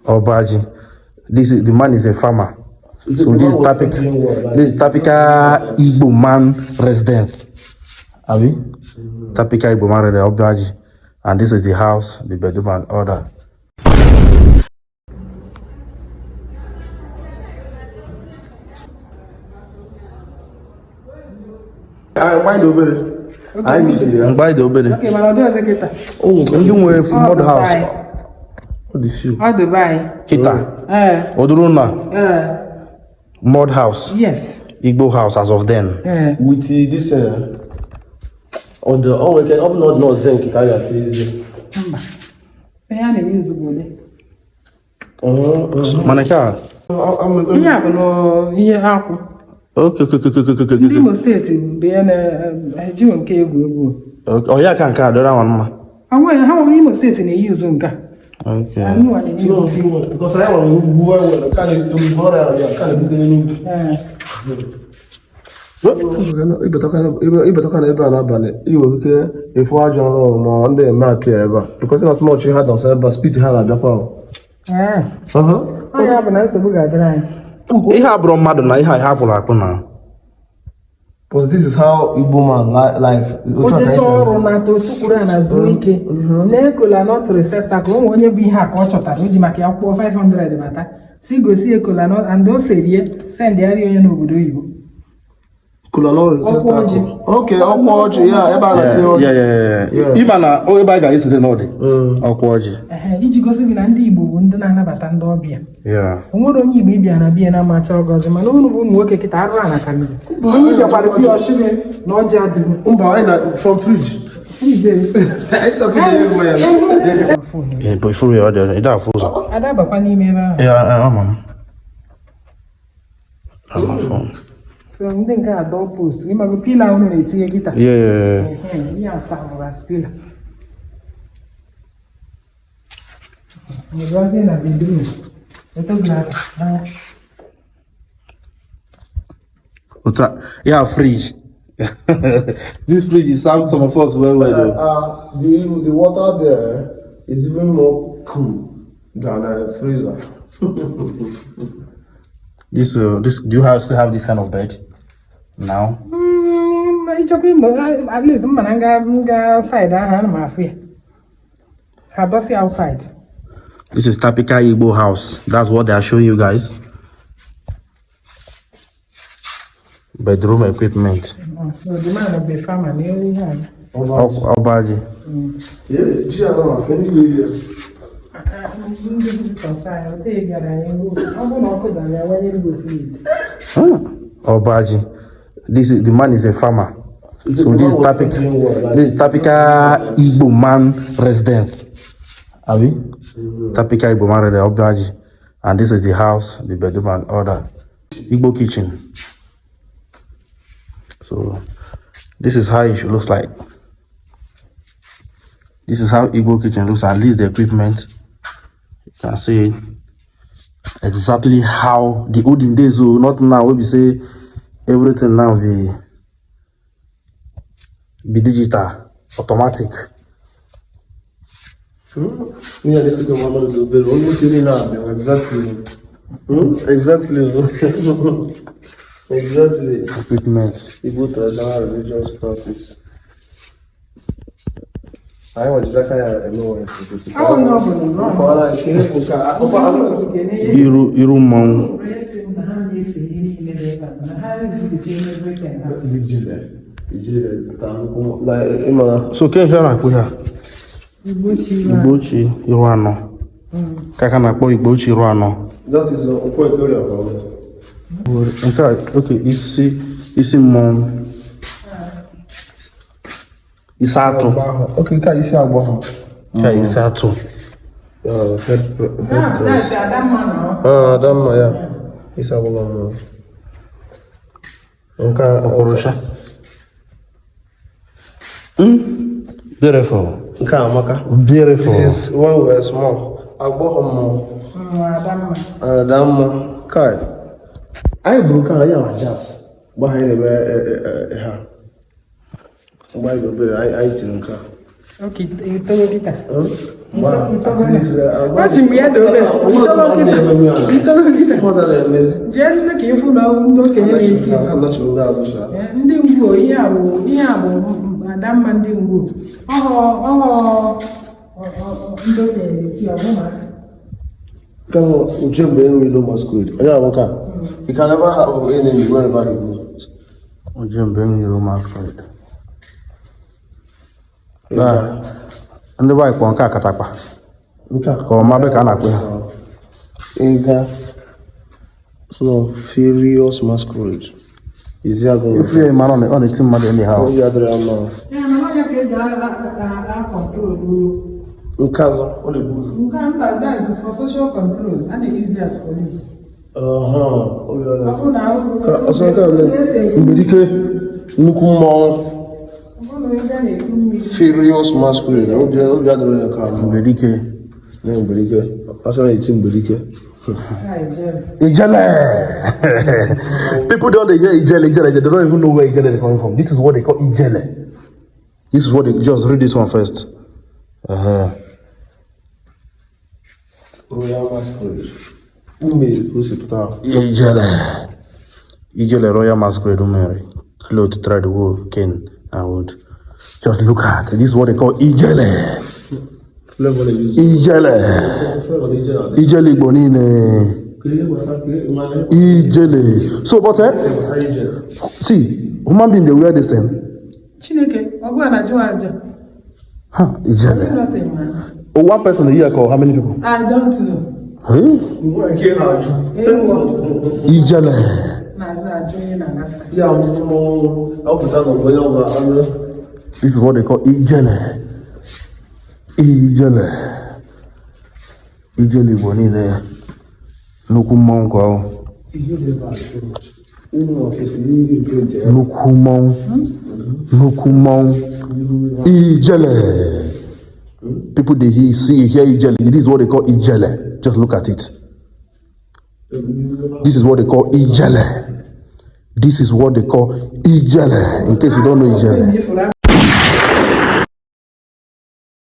Obaji. The man is a farmer. So this is typical Igbo man residence. Abi? Typical Igbo man residence, Obaji. And this is the house, the bedroom and all that. By the obere. Okay, but I'll do as a kita. Oh, you were from mud house. What the few? How to buy? Kita. Oduruna. Mud house. Yes. Igbo house as of then. With this on the we can up not zinc carry at easy. Manaka. Okay. Ndị Imo steeti bịa na ejiwe nke egwu. Oh ya kan ka dora wan ma. Anwa ha wo Imo steeti na use nka. Okay. Anu wa na use because I want to go well can to be more ya kan be ni. Ibe toka na ebe a n'abalị iwe ike efu ajọ ọrụ ma ndị eme apịa ebe a because na small tree ha don say but speed ha na-abịakwa. Ya bụ na nsogbu ga-adịrị anyị. Ihe abụrụ mmadụ na ihe hapụrụ akpụ na. But this is how Igbo man life. Ojecha ọrụ na totukwuru na zuo ike. Na-ekola not receptacle onwe onye bụ ihe a ka ọ chọtara o ji maka ya kwụọ 500 bata. Si gosi ekola not and o serie send ya onye n'obodo Igbo. Okay, ọkwọji ya ebe a na-eti ọjị. Ịma na ebe a ga-esite n'ọdị ọkwọji. Iji gosi gị na ndị Igbo bụ ndị na-anabata ndị ọbịa. O nwere onye Igbo ịbịa na bịa na-amacha ọgọzi mana unu bụ ụmụ nwoke kịta arụ a na karịzi. Onye bịakwara bịa ọchịrị na ọjị adịghị. Mba anyị na from fridge. But ifuru ya ọdị ịda afụ ụzọ. Adabakwa n'ime ebe ahụ. Ama m. So ndị nke a door post gị mago pila unu na-etinye kịta. Ihe asa nwere pila. Mwegazi na bedroom. Photograph. Yeah, fridge. This fridge is served some of us well. The water there is even more cool than a freezer. This do you still have this kind of bed now? At least mananga side outside. This is typical Igbo house. That's what they are showing you guys. Bedroom equipment. So the man of the farmer nearly had. Obaji. Obaji. The man is a farmer. So this is typical Igbo man residence. Abi? Typical Igbo man residence, Obaji. And this is the house, the bedroom and all that. Igbo kitchen. So this is how it looks like. This is how Igbo kitchen looks, at least the equipment. You can see exactly how the olden days, so not now where we say everything now be digital, automatic. Exactly. Equipment. Igbo traditional religious practice. I want to say Iru mong. So can you hear Igbochi iru ano. Kaka na kpo Igbochi iru ano. That is okay, isi mong. Isato. Okay, ka isi agbo. Ka isato. That's Adamma. Adamma, yeah. Isi agbo. Nka okorosha. Beautiful. Nka amaka. Beautiful. This is one where small. Agbo Adamma. Kai. I broke out ya jazz. Behind the ha. Why go I think Okay, you told it. Watching me at the Jen make you full of Ndingo, Madame Mandingo. Ujembe masquerade. He can never have an enemy wherever he goes. Ujembe masquerade. Ndị bụ ikpọ nke akatakpa ka ọ mabe ka a na-akpụ ya Ega so furious masquerade is ya go ife ya mara ọ na-eti mmadụ eme ha ya dịrị ama nke azọ ọ na-ebu that is for social control and they use as police. ọsọ nke mberike nnukwu mmọnwụ furious masquerade. Obi adịrị ya ka mberike asị na eti mberike Ijele. People don't hear Ijele. They don't even know where Ijele is coming from. This is what they call Ijele. This is what they just read this one first. Royal masquerade. Ijele Royal Masquerade Umere. Clothes, thread, wool, cane, and wood. Just look at this is what they call Ijele. Ijele Bonine. Ijele. So, but see, human being they wear the same. Chineke, Ogwana Joanja. Huh, Ijele. Nothing, man. Oh, one person a year call how many people? I don't know. Ijele. This is what they call Ijele. Ijele Bonine. Nukumon call. Nukumon. Ijele. People they hear Ijele. This is what they call Ijele. Just look at it. This is what they call Ijele. This is what they call Ijele. In case you don't know Ijele.